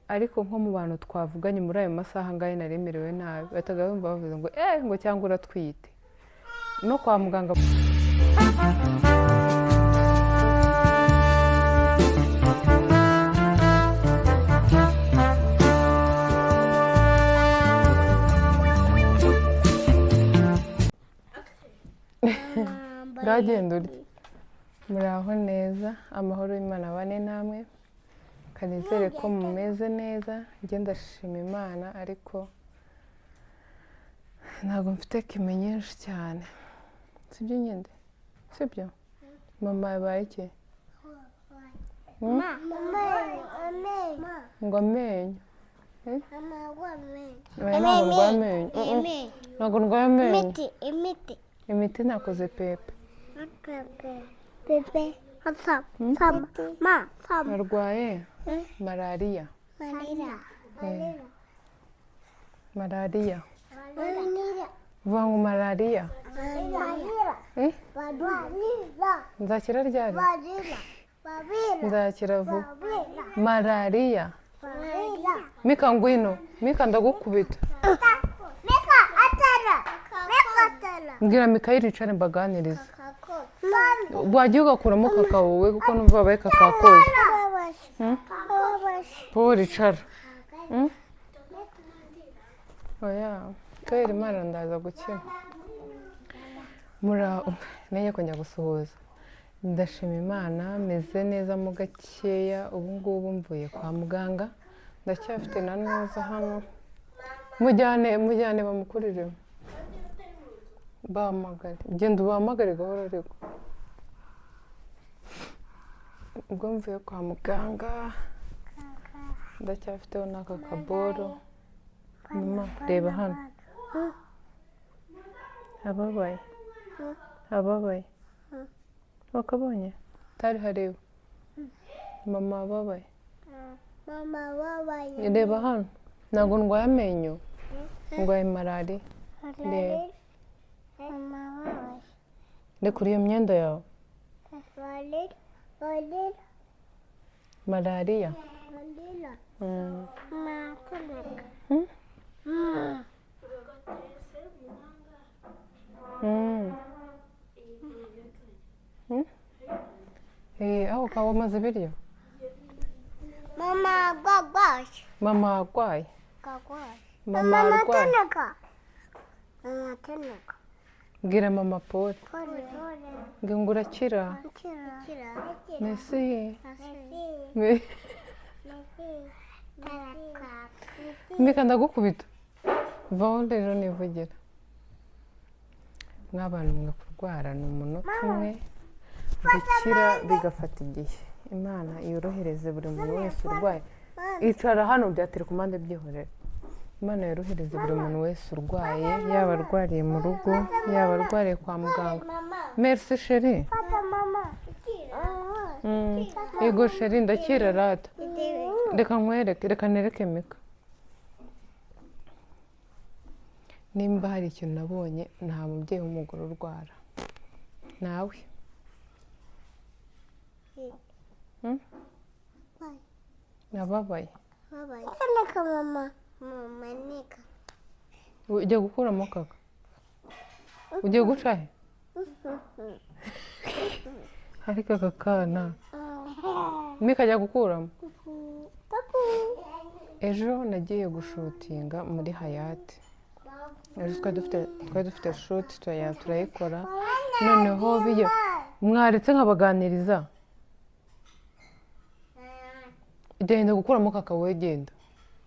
Ariko nko mu bantu twavuganye muri ayo masaha ngayo nari merewe nabi, bahitaga bumva bavuze ngo ngo cyangwa uratwite. No kwa muganga. Bwagenda urya. Muraho neza, amahoro y'Imana abane namwe. Kanizere ko mumeze neza. Njye ndashima Imana, ariko ntabwo mfite kime nyinshi cyane. Sibyo nyine? Sibyo? Mama yabaye iki? Ngo amenyo. Oya, ntabwo ndwaye amenyo. Ntabwo ndwaye amenyo. Imiti, imiti. Imiti nakoze pepe. Pepe. Sam, ma, sam. Narwaye malariya. Marira. Malariya. Marira. Vuga ngo malariya. Marira. Eh? Marira. Nzakira ryari? Marira. Marira. Nzakira vuba. Marira. Malariya. Marira. Mika ngwino. Mika ndagukubita. Mika atara. Mika atara. Mbwira Mikayeli yicare mbaganirize. Mama. Wagiye ugakuramo kakao wowe, kuko numva wabaye kakao koze. Paul, icara. Oya, kubera Imana ndaza gukira. Muraho, nenge kujya gusuhuza. Ndashima Imana, meze neza mo gakeya, ubu ngubu mvuye kwa muganga, ndacyafite na nuza hano. Mujyane, mujyane bamukuriremo. Bahamagare. Genda ubahamagare gahoro ariko. Ubwo mvuye kwa muganga, ndacyafiteho n'aka kaboro. Mama, reba hano. Ababaye. Ababaye. Wakabonye? Tari hareba. Mama ababaye. Mama wabaye. Reba hano. Ntabwo ndwaye amenyo. Ndwaye malariya. Reba. Mama wabaye. Rekura iyo myenda yawe. Marira. Marira. Malariya. Marira. Ma teneka. Aho ukaba umaze ibiryo? Mama gwagwash. Mama arwaye. Gwagwash. Mama arwaye. Teneka. Mama teneka. Bwira mama Paul. Pole. Ngo urakira. Kira. Kira. Merci. Merci. Mika ndagukubita. Vaho rero nivugira. Mw'abantu mwe, kurwara ni umunota umwe, gukira bigafata igihe. Imana yorohereze buri muntu wese urwaye. Icara hano bya telekomande byihorere. Imana yorohereze buri muntu wese urwaye, yaba arwariye mu rugo, yaba arwariye kwa muganga. Mama. Merci chérie. Fata mama. Yego chérie, ndakira rata. Reka nkwereke, reka nereke Mika. Nimba hari ikintu nabonye, nta mubyeyi w'umugore urwara. Nawe. Nababaye. Teneka mama. Mama nika. Ugiye gukuramo kaka? Ugiye guca he? Ariko aka kana. Mika ajya gukuramo. Ejo nagiye gushutinga muri Hayati. Ejo twari dufite shoot, turayikora. Noneho biyo mwaretse nkabaganiriza. Genda gukuramo kaka wowe, genda.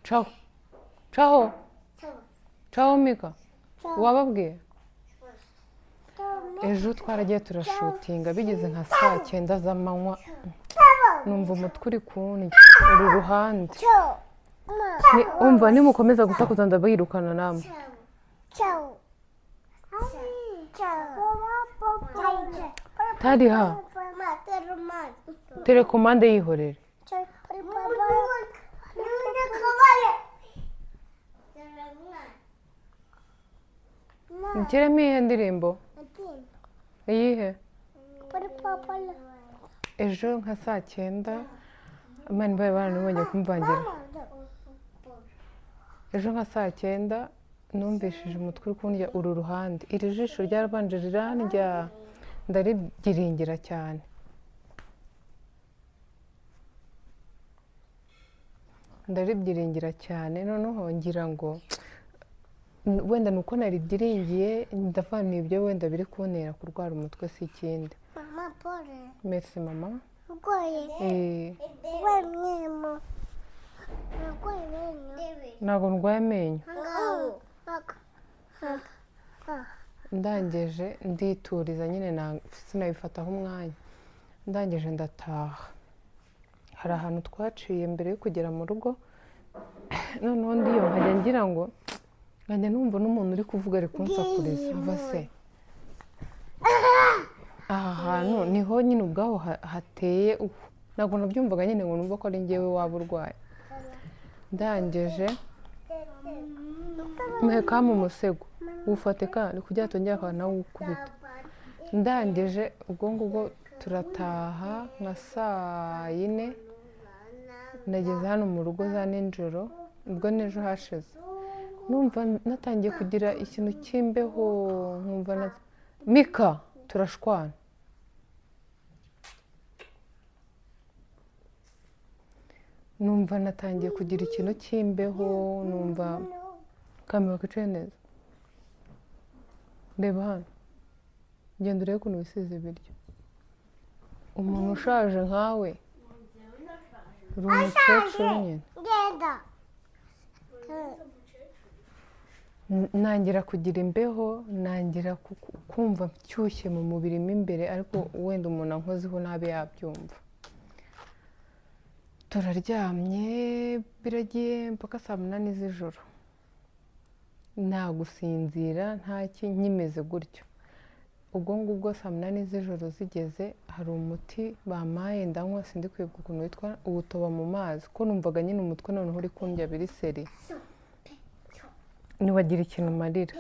Caho. Caho. Caho Mika. Wababwiye? Ejo twaragiye turashutinga bigeze nka saa 9 z'amanywa. Numva umutwe uri kundya uru ruhande. Umva nimukomeza gusakuza ndabirukana namwe. Tariha. Telekomande yihorere. Nshyiremo iyihe ndirimbo? Iyihe? Ejo nka saa 9, Imana ibaye baranubonye kumvangira. Ejo nka saa 9 numvishije umutwe uri kundya uru ruhande, iri jisho ryarabanje rirandya, ndaribyiringira cyane. Ndaribyiringira cyane, noneho ngira ngo wenda ni uko naribyiringiye, ndavana ibyo wenda biri kuntera kurwara umutwe si ikindi. Mama pole. Merci mama. Urwaye. Urwaye umwemo. Urwaye amenyo. Ntabwo ndwaye amenyo. Ndangije ndituriza nyine, sinabifataho umwanya. Ndangije ndataha. Hari ahantu twaciye mbere yo kugera mu rugo, noneho ndiyo nkajya ngira ngo nkajya numva n'umuntu uri kuvuga ari kunsakuriza. Ava se aha hantu niho nyine ubwaho hateye uko ntabwo nabyumvaga nyine ngo numva ko ari njyewe waba urwaye. Ndangije muheka mu musego wufate kandi kugira tongera akaba nawe ukubita. Ndangije ubwo ngubwo turataha nka saa 4, nageze hano mu rugo za nijoro, ubwo n'ejo hashize numva natangiye kugira ikintu cy'imbeho, nkumva na Mika turashwana. Numva natangiye kugira ikintu cy'imbeho, numva kamera kicaye neza. Reba hano, genda urebe ukuntu wisize ibiryo. Umuntu ushaje nkawe, uri umukecuru nyine. Nangira kugira imbeho, nangira kumva nshyushye mu mubiri mo imbere, ariko wenda umuntu ankozeho ntabe yabyumva. Turaryamye biragiye mpaka saa 8 z'ijoro, nta gusinzira, nta ki, nkimeze gutyo. Ubwo ngubwo saa 8 z'ijoro zigeze, hari umuti bampaye ndanywa, sindi kwibuka ukuntu witwa, uwutoba mu mazi, ko numvaga nyine umutwe noneho uri kundya biri seri, ntiwagira ikintu umarira.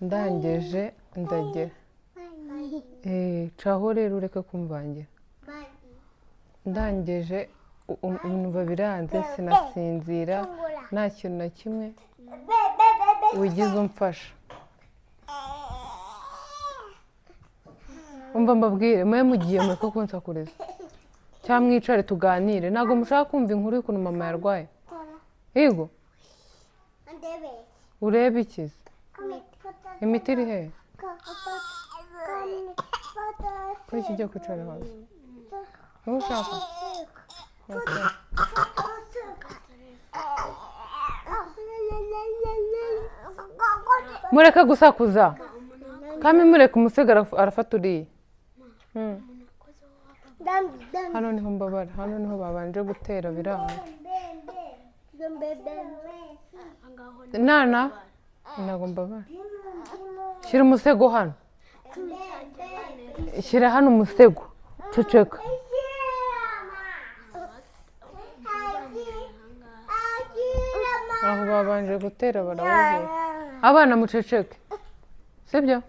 Ndangije ndagera caho rero ureke kumvangira. Ndangije numva biranze, sinasinzira, nta kintu na kimwe wigize umfasha. Umva mbabwire, mwe mugiye mureke kunsakuriza cyangwa mwicare tuganire. Ntabwo mushaka kumva inkuru y'ukuntu mama yarwaye? Yego, urebe ikiza. Imiti iri he? Kuri iki ugiye kwicara hasi? Niba ushaka? Mureke gusakuza. Kami mureke umusego arafata uriya. Hano niho mbabara, hano niho babanje gutera biranga. Nana ntabwo mbabara. Shyira umusego hano. Shyira hano umusego. Ceceka. Aho babanje gutera barawubura. Abana muceceke. Sibyo?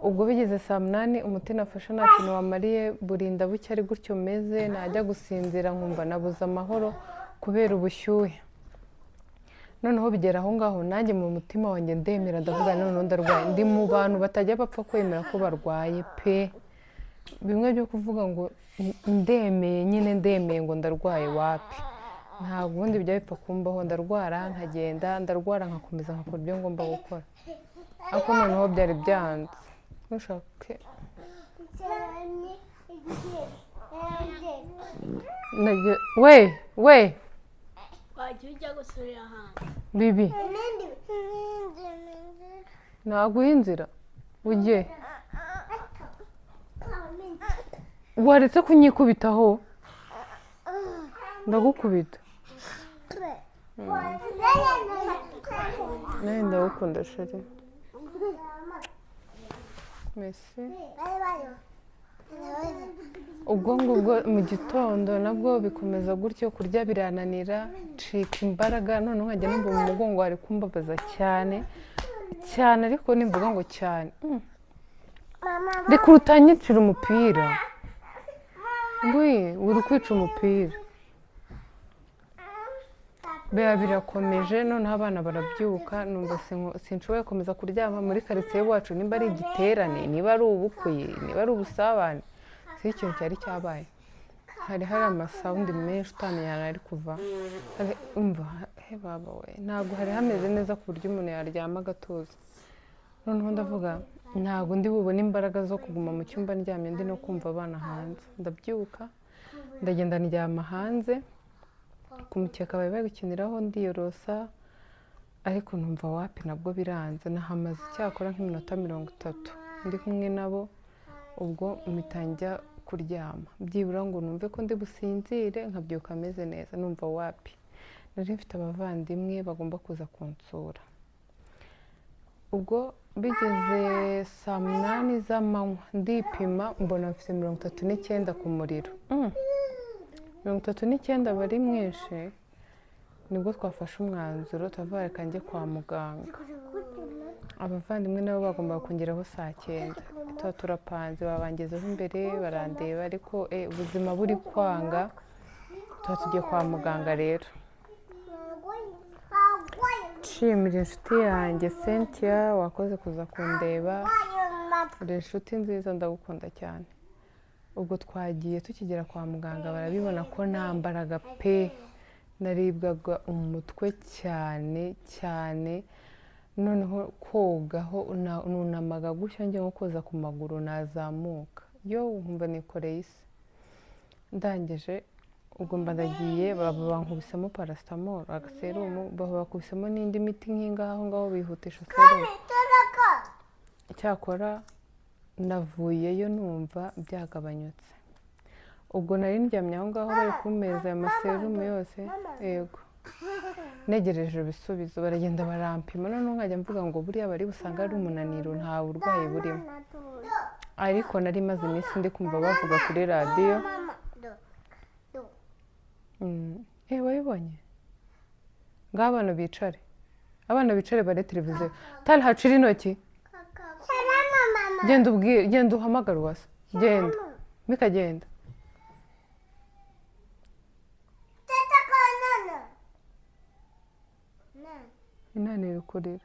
Ubwo bigeze saa 8 umuti nafashe nta kintu wamariye, burinda bucya ari gutyo meze, najya gusinzira nkumva nabuze amahoro kubera ubushyuhe. Noneho bigera aho ngaho nanjye mu mutima wanjye ndemera, ndavuga noneho ndarwaye. Ndi mu bantu batajya bapfa kwemera ko barwaye pe. Bimwe byo kuvuga ngo ndemeye nyine, ndemeye ngo ndarwaye wapi. Ntabwo ubundi bijya bipfa kumbaho, ndarwara nkagenda, ndarwara nkakomeza nkakora ibyo ngomba gukora. Ariko noneho byari byanze. Ntushake. We we Wajya ujya gusurira hanze. Bibi naguha inzira ujye. Waretse kunyikubitaho ndagukubita. Nawe ndagukunda sheri. Merci. Ubwo ngubwo mu gitondo nabwo bikomeza gutyo, kurya birananira, ncika imbaraga, noneho nkajya numva mu mugongo hari kumbabaza cyane cyane, ariko nimvuga ngo cyane. Reka utanyicira umupira. Ngwi uri kwica umupira. Biba birakomeje. Noneho abana barabyuka, numva sinshoboye gukomeza kuryama muri karitsiye iwacu. Nimba ari igiterane, niba ari ubukwe, niba ari ubusabane, si ikintu cyari cyabaye. Hari amasound menshi utamenya ahantu ari kuva. Umva he baba we, ntabwo hari hameze neza ku buryo umuntu yaryama agatuza. Noneho ndavuga, ntabwo ndi bubone imbaraga zo kuguma mu cyumba ndyamye ndi no kumva abana hanze. Ndabyuka, ndagenda ndyama hanze ku mukeka bari bari gukiniraho, ndiyorosa, ariko numva wapi, nabwo biranze. Nahamaze icyakora nk'iminota 30 ndi kumwe nabo. Ubwo mpita njya kuryama, byibura ngo numve ko ndi businzire nkabyuka ameze neza. Numva wapi. Nari mfite abavandimwe bagomba kuza kunsura. Ubwo bigeze saa 8 z'amanywa, ndipima mbona mfite 39 ku muriro. 39 aba ari mwinshi. Nibwo twafashe umwanzuro, turavuga reka njye kwa muganga. Abavandimwe nabo bagombaga kongeraho saa 9. Tuba turapanze, babangezeho imbere barandeba, ariko ubuzima buri kwanga. Tuba tugiye kwa muganga rero. Nshimira inshuti yanjye Cynthia wakoze kuza kundeba. Uri inshuti nziza, ndagukunda cyane. Ubwo twagiye, tukigera kwa muganga barabibona ko nta mbaraga pe. Naribwaga umutwe cyane cyane. Noneho kogaho nunamaga gutya njya nko koza ku maguru, nazamuka yo nkumva nikoreye isi. Ndangije ubwo mba ndagiye, baba bankubisemo paracetamol, agaserumu, baba bakubisemo n'indi miti nk'ingaho aho ngaho bihutisha serumu. Icyakora navuyeyo numva byagabanyutse. Ubwo nari ndyamye aho ngaho bari kumeza ayo maserumu yose, yego, ntegereje ibisubizo. Baragenda barampima, noneho nkajya mvuga ngo buriya bari busanga ari umunaniro, nta burwayi burimo. Ariko nari maze iminsi ndi kumva bavuga kuri radiyo. Wabibonye? Ngaho abana bicare, abana bicare bare televiziyo. Tari hacira intoki. Genda ubwire, genda uhamagare uwase. Genda Mika, genda. Inani iri kurira.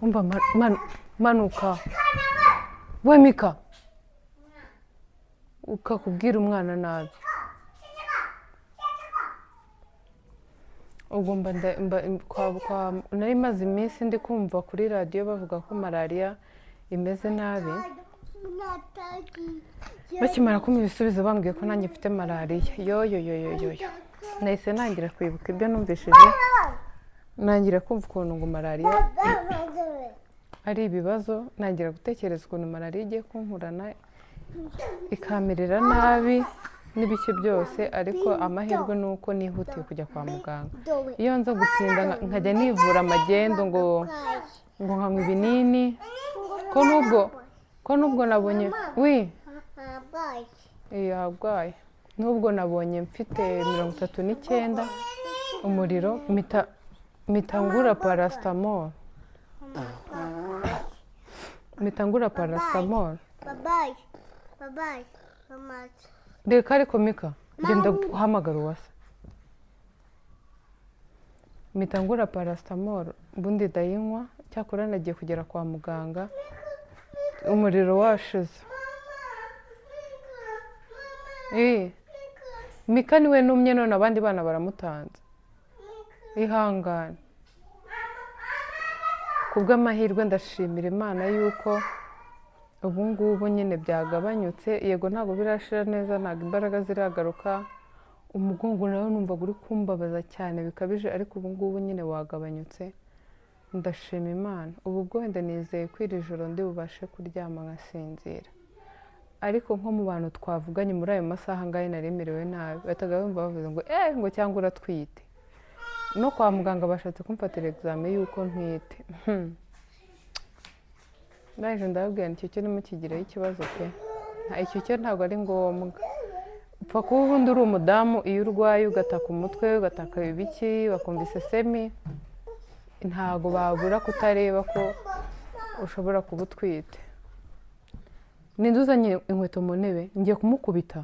Umva, manuka we Mika, ukakubwira umwana nabi. Ubwo mba nari maze iminsi ndi kumva kuri radiyo bavuga ko malariya imeze nabi. Bakimara kumpa ibisubizo bambwiye ko nanjye mfite malariya, yo yo yo yo yo yo, nahise ntangira kwibuka ibyo numvishije, ntangira kumva ukuntu ngo malariya ari ibibazo, ntangira gutekereza ukuntu malariya igiye kunkurana ikamerera nabi n'ibiki byose. Ariko amahirwe ni uko nihutiye kujya kwa muganga. Iyo nza gutinda nkajya nivura amagendo ngo nkanywa ibinini, ko nubwo nabonye wi yarwaye, nubwo nabonye mfite 39 umuriro, mpita ngura paracetamol, mpita ngura paracetamol. Reka ariko Mika, genda guhamagara uwase. Mpita ngura paracetamol, ubundi ndayinywa. Cyakora nagiye kugera kwa muganga umuriro washize. Mika niwe numye, none abandi bana baramutanze. Ihangane. Kubw'amahirwe ndashimira Imana yuko ubu ngubu nyine byagabanyutse. Yego, ntabwo birashira neza, ntabwo imbaraga ziragaruka. Umugongo nawe numvaga uri kumbabaza cyane bikabije, ariko ubu ngubu nyine wagabanyutse, ndashima Imana. Ubu bwo wenda nizeye ko iri joro ndi bubashe kuryama nkasinzira. Ariko nko mu bantu twavuganye muri ayo masaha ngayo nari merewe nabi, bahitaga bumva bavuze ngo ngo cyangwa uratwite. No kwa muganga bashatse kumfatira examen y'uko ntwite. Ndaje ndababwira nti icyo cyo ntimukigireho ikibazo pe, icyo cyo ntabwo ari ngombwa. Upfa kuba ubundi uri umudamu, iyo urwaye ugataka umutwe, ugataka ibiki, bakumva isesemi, ntabwo babura kutareba ko ushobora kuba utwite. Ninde uzanye inkweto mu ntebe? Ngiye kumukubita.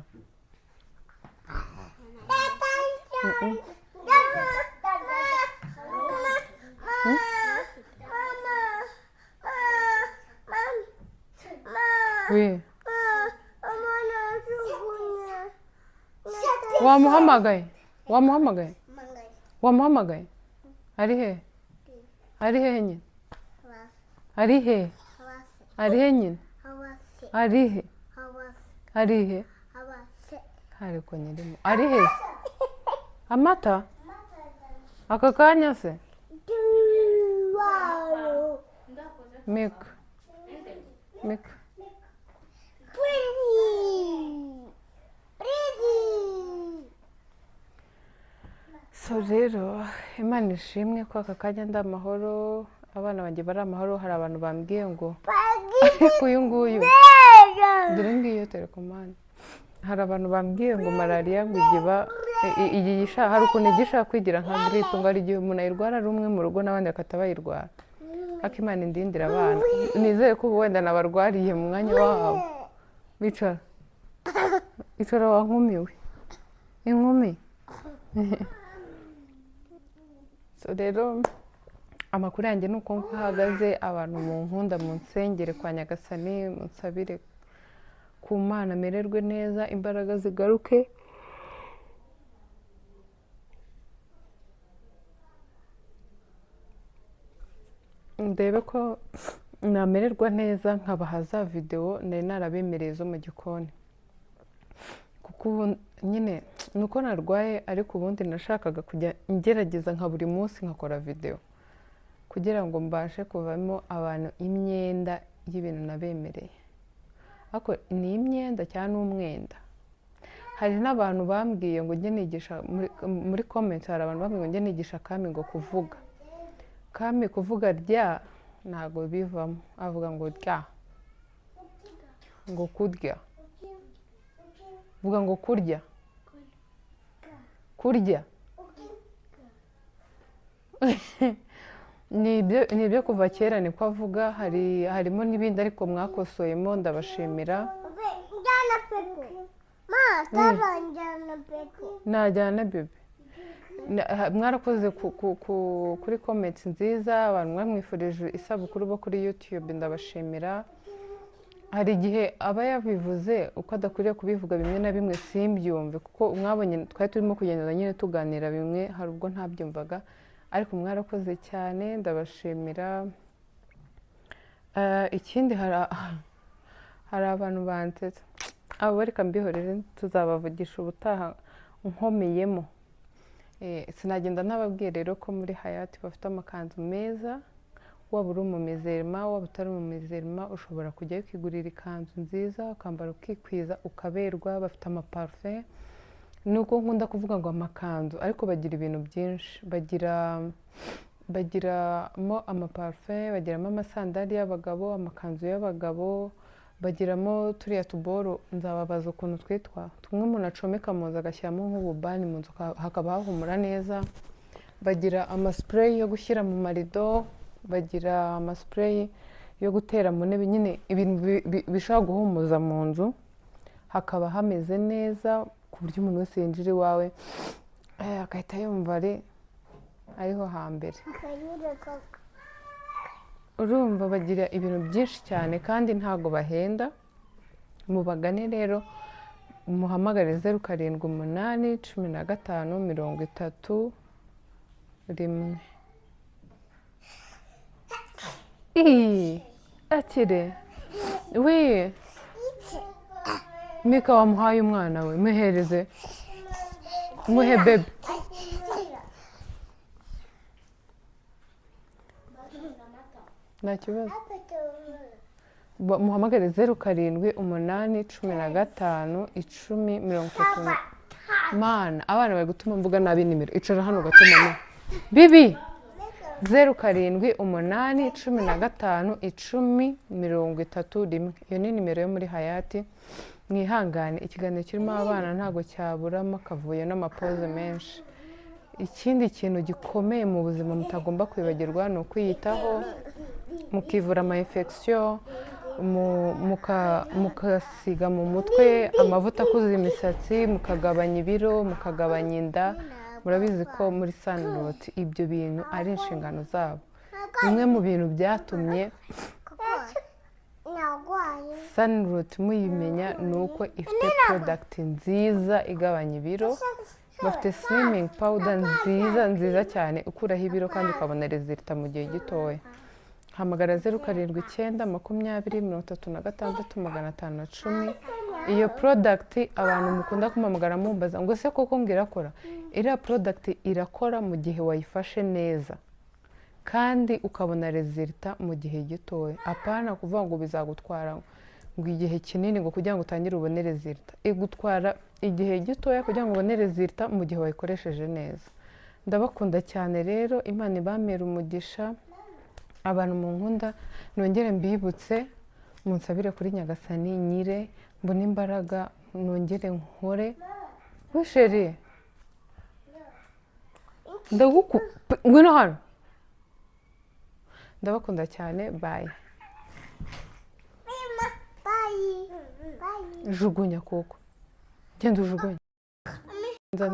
We wamuhamagaye, wamuhamagaye, wamuhamagaye. Ari he? Ari he nyine? Ari he? Ari he nyine? Ari he? Ari he? Ariko nyirimo ari he se? Amata aka kanya se? Mika, Mika. So rero Imana ishimwe ko aka kanya ndi amahoro, abana banjye bari amahoro. Hari abantu bambwiye ngo ariko uyu nguyu dore ngiyo telekomande. Hari abantu bambwiye ngo malariya ngo igiba igisha, hari ukuntu igishaka kwigira nka grippe, ngo hari igihe umuntu ayirwara ari umwe mu rugo n'abandi bakata bayirwara. Ariko Imana indindira abana, nizere ko ubu wenda nabarwariye mu mwanya wabo. Bicara, icara wa nkumi we, inkumi. So rero amakuru yanjye ni uko nguko ahagaze. Abantu mu nkunda mu nsengere kwa Nyagasani, munsabire ku Mana mererwe neza, imbaraga zigaruke. Ndebe ko namererwa neza nkabaha za videwo nari narabemereye zo mu gikoni, kuko ubu nyine ni uko narwaye, ariko ubundi nashakaga kujya ngerageza nka buri munsi nkakora videwo kugira ngo mbashe kuvamo abantu imyenda y'ibintu nabemereye. Ariko ni imyenda cyangwa ni umwenda? Hari n'abantu bambwiye ngo njye nigisha muri comment, hari abantu bambwiye ngo njye nigisha Kami ngo kuvuga. Kami kuvuga rya ntabwo bivamo, avuga ngo rya, ngo kurya, vuga ngo kurya, kurya. Ni ibyo kuva kera niko avuga. Harimo n'ibindi ariko mwakosoyemo, ndabashimira. Najyana bebe. Mwarakoze kuri comments nziza, abantu mwamwifurije isabukuru bo kuri YouTube, ndabashimira. Hari igihe aba yabivuze uko adakwiriye kubivuga, bimwe na bimwe simbyumve, kuko mwabonye twari turimo kugenda nyine tuganira bimwe, hari ubwo ntabyumvaga, ariko mwarakoze cyane, ndabashimira. Ikindi hari abantu bansetsa, abo reka mbihorere tuzabavugisha ubutaha nkomeyemo. Sinagenda ntababwiye rero ko muri Hayati bafite amakanzu meza, waba uri umumizerima waba utari umumizerima, ushobora kujyayo ukigurira ikanzu nziza ukambara ukikwiza ukaberwa. Bafite amaparufe, nuko nkunda kuvuga ngo amakanzu, ariko bagira ibintu byinshi, bagiramo amaparufe, bagiramo amasandari y'abagabo, amakanzu y'abagabo, bagiramo turiya tuboro, nzababaza ukuntu twitwa, tumwe umuntu acomeka mu nzu agashyiramo nk'ububani mu nzu hakaba hahumura neza. Bagira amasipureyi yo gushyira mu marido, bagira amasipureyi yo gutera mu ntebe, nyine ibintu bishobora guhumuza mu nzu hakaba hameze neza, ku buryo umuntu wese yinjira iwawe agahita yumva ariho hambere. Urumva bagira ibintu byinshi cyane kandi ntago bahenda. Mubagane rero, muhamagare 0 7 8 15 30 1. Akire we, Mika wamuhaye umwana we, muhereze, muhe bebe. Nta kibazo. Muhamagare 0 7 8 15 10 30. Mana, abana bari gutuma mvuga nabi nimero. Icara hano gato mama. Bibi 0 7 8 15 10 31. Iyo ni nimero yo muri Hayati. Mwihangane, ikiganiro kirimo abana ntago cyaburamo akavuyo n'amapoze menshi. Ikindi kintu gikomeye mu buzima mutagomba kwibagirwa ni ukwiyitaho, mukivura ama infection, mukasiga mu mutwe amavuta akuza imisatsi, mukagabanya ibiro, mukagabanya inda. Murabizi ko muri Sunrot ibyo bintu ari inshingano zabo. Bimwe mu bintu byatumye Narwaye. Sunrot muyimenya ni uko ifite product nziza igabanya ibiro. Bafite slimming powder nziza nziza cyane, ukuraho ibiro kandi ukabona résultat mu gihe gitoya. Hamagara 0792066510. Iyo product, abantu mukunda kumpamagara mumbaza ngo: "Ese koko ngo irakora?" Iriya product irakora mu gihe wayifashe neza kandi ukabona résultat mu gihe gitoya, apana kuvuga ngo bizagutwara ngo igihe kinini ngo kugira ngo utangire ubone résultat. Igutwara igihe gitoya kugira ngo ubone résultat mu gihe wayikoresheje neza. Ndabakunda cyane rero, Imana ibamere umugisha. Abantu mu nkunda, nongere mbibutse munsabire kuri Nyagasani nyire mbone imbaraga nongere nkore. We chérie, ndaguku, ngwino hano. Ndabakunda cyane, bye. Bye. Bye. Jugunya kuko genda ujugunye. Nzane.